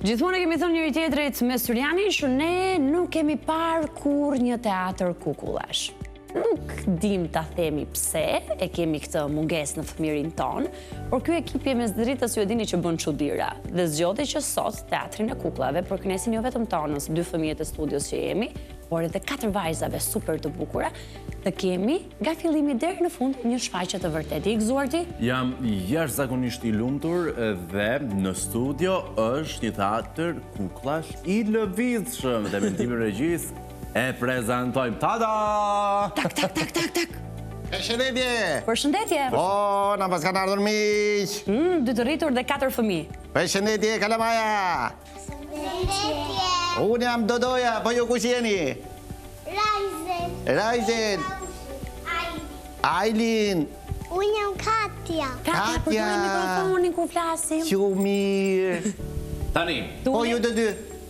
Gjithmonë e kemi thënë njëri tjetrit me Surjanin që ne nuk kemi parë kurrë një teatër kukullash. Nuk dim ta themi pse e kemi këtë mungesë në fëmijërinë tonë, por ky ekip i Mesdritës ju e dini që bën çudira dhe zgjodhi që sot teatrin e kukullave për kënaqësinë jo vetëm tonës, dy fëmijët e studios që jemi, por edhe katër vajzave super të bukura, të kemi nga fillimi deri në fund një shfaqje të vërtetë. Je i gëzuar ti? Jam jashtëzakonisht i lumtur dhe në studio është një teatër kukullash i lëvizshëm dhe me ndihmën e regjisë e prezantojmë. Tada! Tak tak tak tak tak. Përshëndetje! Përshëndetje! Po, na paskan ardhur miq! Mm, dy të rritur dhe katër fëmijë. Përshëndetje, kalamaja! Përshëndetje! Unë jam Dodoja, po ju kush jeni? Rajzen. Rajzen. Ajlin. Unë jam Katja. Katja, përdore mikrofonin kur flasim. Shumë mirë. Tani. Po ju të dy.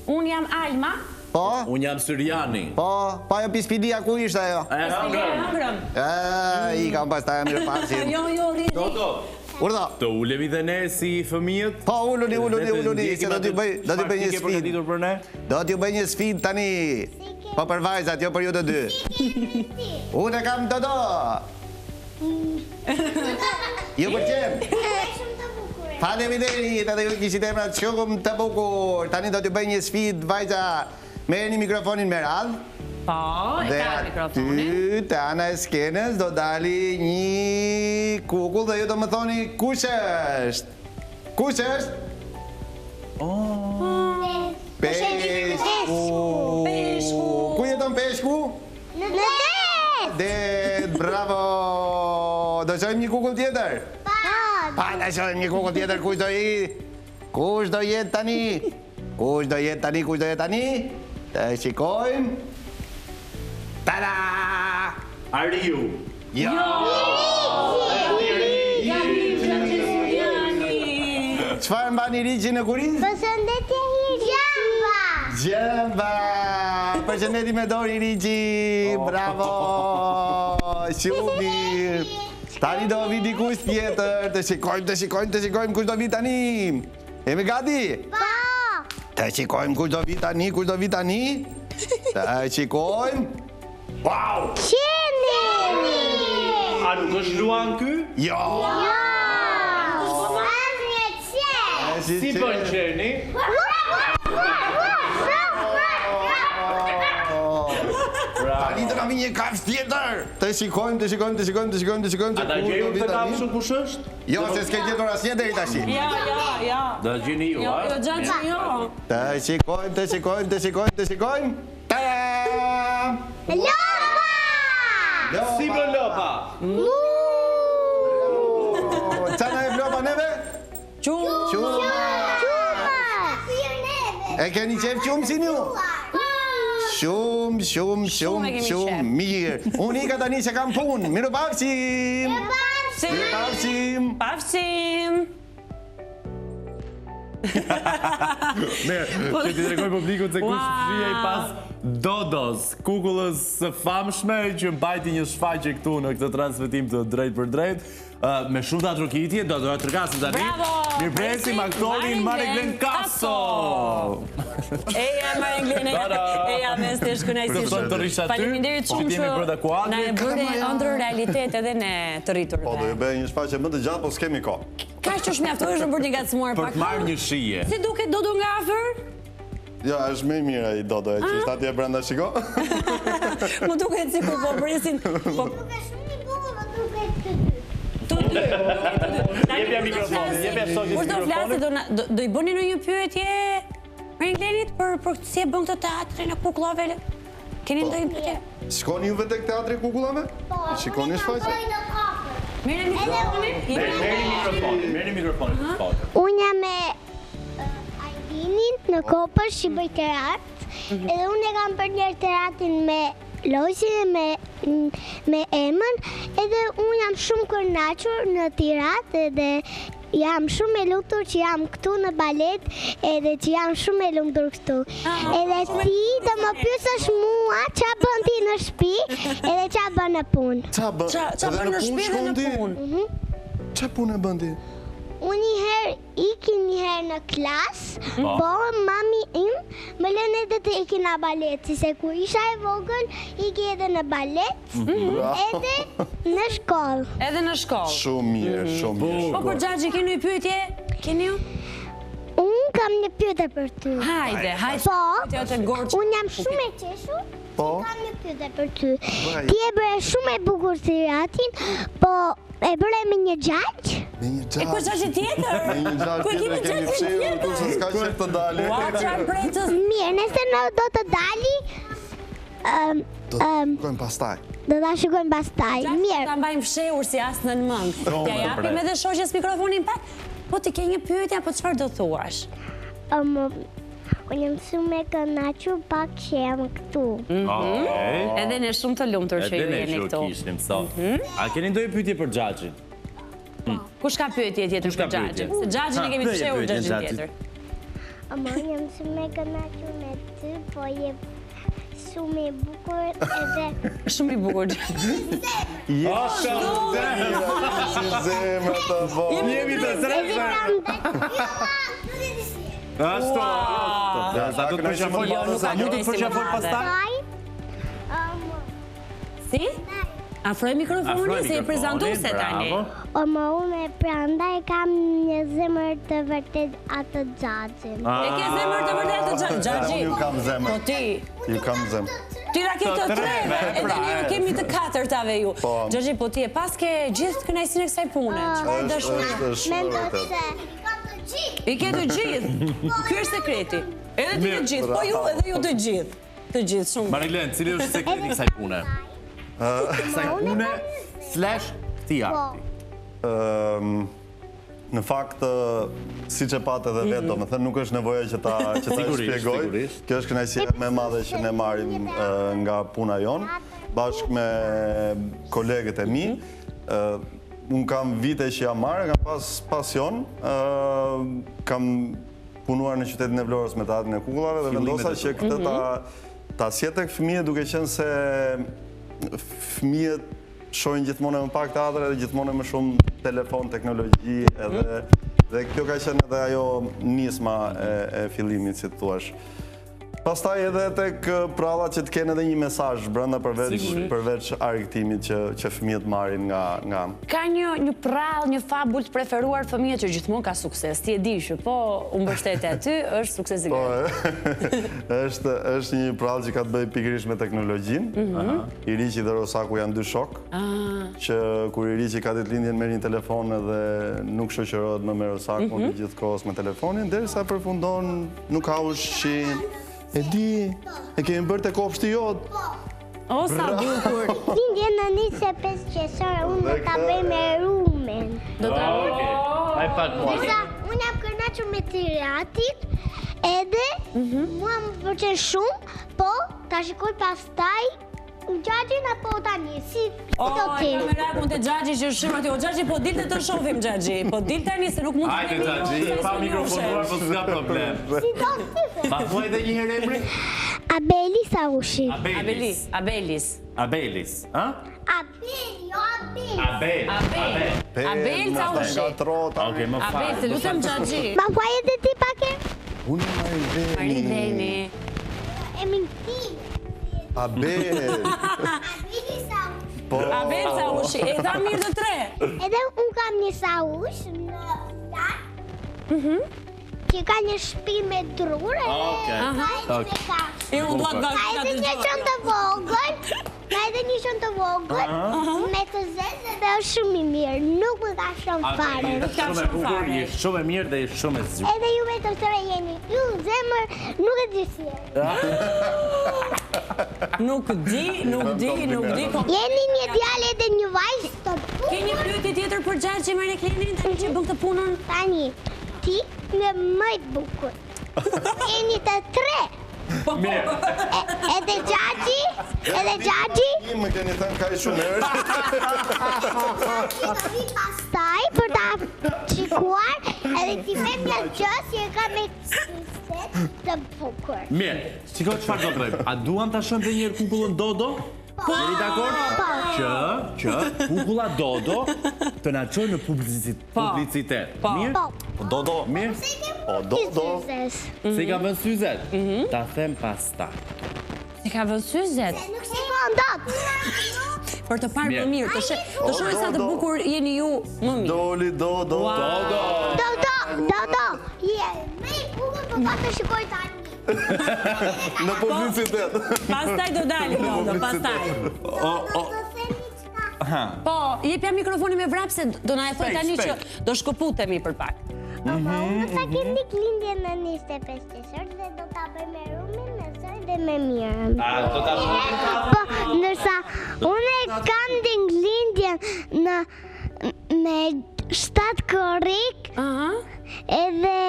Unë jam Alma. Po? Unë jam Syrjani. Po, po ajo pispilia ku ishte ajo? E hëngrëm. E, i kam pastaj mirupafshim. Jo, jo, rri, rri. Dodo. Urdhëro. Të ulemi dhe ne si fëmijët? Po, uluni, uluni, uluni, se do t'ju bëj, do t'ju bëj një sfidë. për ne? Do t'ju bëj një sfidë tani. Po për vajzat, jo për ju të dy. Unë e kam Dodo. Ju pëlqen? Faleminderit, edhe ju kishit emrat shumë të bukur. Tani do t'ju bëj një sfidë, vajza. Merrni mikrofonin me radhë. Po, e ka mikrofonin. Dhe aty, te ana e skenës, do dali një kukull dhe ju do më thoni kush është? Kush është? Oh. Peshku. Peshku. Ku jeton peshku? Në det. Det, bravo. Do shohim një kukull tjetër? Po. Pa, do shohim një kukull tjetër, kush do i? Kush do jetë tani? Kush do jetë tani? Kush do jetë tani? Të shikojmë. Tada! Ariu. Jo. Çfarë mban iriqi në kurriz? Përshëndetje Iriqi. Gjemba. Gjemba. Përshëndeti me dorë Iriqi. Bravo. Shumë mirë. Tani do vi dikush tjetër, të shikojmë, të shikojmë, të shikojmë kush do vi tani. Jemi gati? Po. Të shikojmë kush do vi tani, kush do vi tani. Të shikojmë. Wow! Qeni! A nuk është luan ky? Jo! Jo! Është një qen! Si bën qeni? Tani do na vi një kafshë tjetër. Të shikojmë, të shikojmë, të shikojmë, të shikojmë, të shikojmë. A ta gjejmë këtë kafshën kush është? Jo, se s'ke gjetur asnjë deri tash. Jo, jo, jo. Do ta gjeni ju, Jo, a? jo, xhaxhi, jo. Të shikojmë, të shikojmë, të shikojmë, të shikojmë. Tadam! Lopa! Lopa! Si bën lopa? Mu! Ça na jep lopa neve? Qum. Qum. Quma! E keni qef qumështin ju? Shumë, shumë, shumë, e kemi shumë qef. mirë. Unë ika tani që kam punë. Mirupafshim! Mirupafshim! Mirupafshim! Pafshim! Mirë, që t'i tregoj publikut se kush fshihej pas Dodos, kukullës së famshme që mbajti një shfaqje këtu në këtë transmetim të drejtpërdrejtë. Me shumë duartrokitje, do të trakasim tani. Bravo! Mirëpresim aktorin Mariglen Kaso! Eja, Mariglen, eja, mes të shkënaqësi shumë. Të të rrish aty, Faleminderit po shumë që na e bëre ëndërr realitet edhe ne të rriturve. Po, do ju bëj një shfaqje më të gjatë, po s'kemi kohë. Kaq është mjaftueshëm për t'i ngacmuar pak. Për të marrë një shije. Si duket Dodo nga afër? Jo, është më i mirë ai Dodo, e që është atje brenda shiko. Më duket sikur po presin. Po duket shumë i bukur, po duket të dy. Të dy, duket të dy. Jepja mikrofonin, jepja sot mikrofonin. Kur do flasi do do i bëni ndonjë pyetje Mariglenit për për si e bën këtë teatrin e kukullave? Keni po. ndonjë pyetje? Shkoni juve tek teatri i kukullave? Po. Shikoni shfaqje? Merrni mikrofonin. Merrni mikrofonin, merrni mikrofonin. Unë jam me Ajlinin në kopësht që bëj teatr, mhm. edhe unë e kam bërë një teatrin me Lojsin me, me Emën, edhe unë jam shumë kënaqur në teatr edhe jam shumë e lumtur që jam këtu në balet edhe që jam shumë e lumtur këtu. Ah, edhe ti do më pyesësh mua ça bën ti në shtëpi edhe ça bën në punë. Ça bën? Ça bën në shtëpi dhe në punë? Mhm. Ça punë bën ti? Unë një herë iki një herë në klasë, po, po mami im më lën edhe të iki në balet, se kur isha e vogël, iki edhe në balet, mhm. edhe në shkollë. Edhe në shkollë. Shumë mirë, mhm. shumë mirë. Po për xhaxhin keni një pyetje? Keni ju? Unë kam një pyetje për ty. Hajde, hajde. Po, unë jam shumë e qeshur, po. kam një pyetje për ty. Ti e bëre shumë e bukur Tiratin, po e bëre me një xhaxh? Me një xhaxh. E ku xhaxhi tjetër? Me një xhaxh tjetër e kemi fshehur, ku se s'ka qejf të dali. Ua, çfarë precës? Mirë, nëse në do të dali, Do të shikojmë pastaj. Do ta shikojmë pastaj. Mirë. Ta mbajmë fshehur si as nën mëngë. T'ia japim edhe shoqes mikrofonin pak. Po ti ke një pyetje apo çfarë do thuash? Um, unë jam shumë e kënaqur pak që jam këtu. Mhm. Edhe ne shumë të lumtur që ju jeni Edhe ne këtu. që u kishim sot. Mhm. A keni ndonjë pyetje për xhaxhin? Po. Kush ka pyetje tjetër për xhaxhin? Se xhaxhin e kemi të fshehur xhaxhin tjetër. Ama unë jam shumë e kënaqur me ty, po je shumë i bukur edhe shumë i bukur. Je shumë si zemra të bo. Jemi të tre. Ashtu. Sa do të përqafoj? Jo, nuk A mund të përqafoj pastaj? Si? Afroj mikrofonin se je prezantuese tani. O më unë e prandaj kam një zemër të vërtet atë xhaxhin. E ke zemër të vërtet atë xhaxhin? Xhaxhi. Unë ju kam zemër. Po ti. Ju kam zemër. Ti na ke të treve, edhe pra, ne ju kemi të katërtave ju. Po. Xhaxhi, po ti e paske gjithë kënaqësinë e kësaj pune. Çfarë dashurie? Është shumë e vërtetë. I ke të gjithë. Ky është sekreti. Edhe ti të gjithë, po ju edhe ju të gjithë. Të gjithë, shumë. Mariglen, cili është sekreti i kësaj pune? Kësaj pune slash këtij Po. arti. Në fakt, siç e patë edhe vetë, mhm. domethënë, nuk është nevoja që ta, që ta shpjegoj. Kjo është kënaqësia më e madhe që ne marrim nga puna jonë, bashkë me kolegët e mi. Mhm. Unë kam vite që jam marrë, kam pas pasion, kam punuar në qytetin e Vlorës me teatrin e kukullave dhe vendosa që këtë ta mhm. ta sjell tek fëmijët duke qenë se fëmijët shohin gjithmonë e më pak teatër edhe gjithmonë e më shumë telefon, teknologji edhe mhm. dhe kjo ka qenë edhe ajo nisma e, e fillimit, si të thuash. Pastaj edhe tek prallat që të kenë edhe një mesazh brenda përveç përveç argëtimit që që fëmijët marrin nga nga Ka një një prallë, një fabul të preferuar fëmijët që gjithmonë ka sukses. Ti e di që po u mbështete aty, është sukses i Po, është është një prallë që ka të bëjë pikërisht me teknologjinë. Mm Iriqi dhe Rosaku janë dy shokë, ah. që kur Iriqi ka ditëlindjen merr një telefon edhe nuk shoqërohet më me Rosakun mm -hmm. gjithë kohës me telefonin, derisa përfundon nuk ka ushqim. E di, e kemi bërë te kopshti jot. O, sa bukur! Lindje në 25 qershor, unë do ta bëj me Rumin. Do ta bëj. Ai pak mua. Ndërsa, unë jam kënaqur me Tiratin, edhe mhm. mua më pëlqen shumë, po ta shikoj pastaj Xhaxhin apo tani, si do ti? O, e kam merakun te Xhaxhi që është shumë aty. O, Xhaxhi, po dil të të shohim, Xhaxhi. Po dil tani se nuk mund të Hajde, Xhaxhi, je pa mikrofonuar, po s'ka problem. Si do ti? Ma thuaj edhe një herë emrin? Abelis Aushi. Abelis. Abelis. Abelis, a? Abel, jo Abel. Abel. Abel. Abel Caushi. Okej, më fal. Abel, të lutem Xhaxhi. Ma thuaj edhe ti pak e? Unë jam Marileni. Marileni. Emrin tim. Abel. Abeli Saush. Po. Abel Saushi, e tha mirë të tre. Edhe unë kam një Saush në lart. Mhm. Që ka një shtëpi me drurë edhe ka edhe me kafshë. E unë dua të Ka edhe një qen të vogël, ka edhe një qen të vogël me të zezë dhe është shumë i mirë, nuk më kafshon fare. Nuk Shumë e kafshon bukur, fare. je shumë e mirë dhe je shumë e zgjuar. Edhe juve të tre jeni yll zemër, nuk e di si jeni. Nuk di, nuk di, nuk di. Po Jeni një djalë edhe një vajzë të bukur. Ke një pyetje tjetër për Xhaxhi Mariklenin tani që bën këtë punën? Tani, ti je më i bukur. Jeni të tre. Po, Mirë. Edhe Xhaxhi, edhe Xhaxhi. Më keni thënë kaq shumë herë. Do vi pastaj për ta shikuar edhe t'i them një gjë si e ka me të bukur. Mirë, shiko çfarë do të bëjmë. A duam ta shohim edhe një herë kukullën Dodo? Po. Jeni dakord? Po. Që, që kukulla Dodo të na çojë në publicitet. Po. Publicitet. Po. Mirë? Po. Po Dodo. Mirë? Po Dodo. Se i ka vënë syzet? Mhm. Ta them pastaj. Se ka vënë syzet. Nuk shikon dot. Për të parë më Mirë. mirë, të shë, të shohë sa të Dodo. bukur jeni ju më mirë. Doli Dodo. Ua. Dodo! Dodo, Dodo. Je më i bukur, po pa të shikoj tani. Në publicitet. Pastaj do dali Dodo, pastaj. O, o, Do themi çka. Po, jepja mikrofonin me vrap se do na e thoj Shpejt, tani që shpejt. do shkëputemi për pak. Po, po, unë do ta kem ditëlindjen në 25 qershor dhe do ta bëj me Rumin, me Zojën dhe me Mirën. A, do ta Po, ndërsa unë e kam ditëlindjen në me 7 korrik Aha. edhe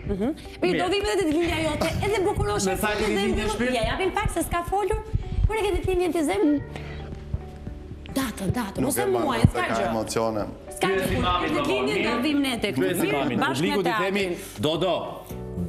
Mirë, do vim edhe ditëlindja jote, edhe bukuroshe. Me sa ke edhe ditëlindjen, mbyllëm. shpirt? Ja japim pak se s'ka folur. Kur e ke ditëlindjen ti zemër? Datën, datën, Nuk ose e mban, muajin, se s'ka ka gjë. emocione. S'ka gjë, Pyesi kur mamin ke më vonë, ditëlindjen do mirë? vim ne tek. Pyesi Mirë, mamin, bashkë me publikut i themi, teatrin. Dodo,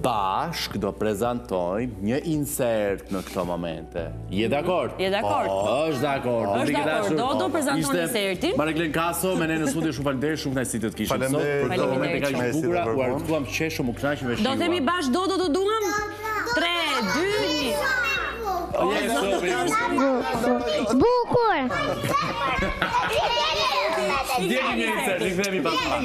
bashk do prezantojmë një insert në këto momente. Je dakord? Je dakord? Është dakord. Është Publik i dakord. dashur, Dodo prezanton ishte insertin. Mariglen Kaso me ne në studio, shumë faleminderit, shumë kënaqësi të të kishim sot. Faleminderit, Për këto momente kaq të Faleminderit. bukura, u Kënaqësi të argëtuam, qeshëm, u kënaqëm e Do shijuam. themi bashkë Dodo të duam? 3 2 1. Je shumë i bukur. Ndjekim një insert, rikthehemi pas pak.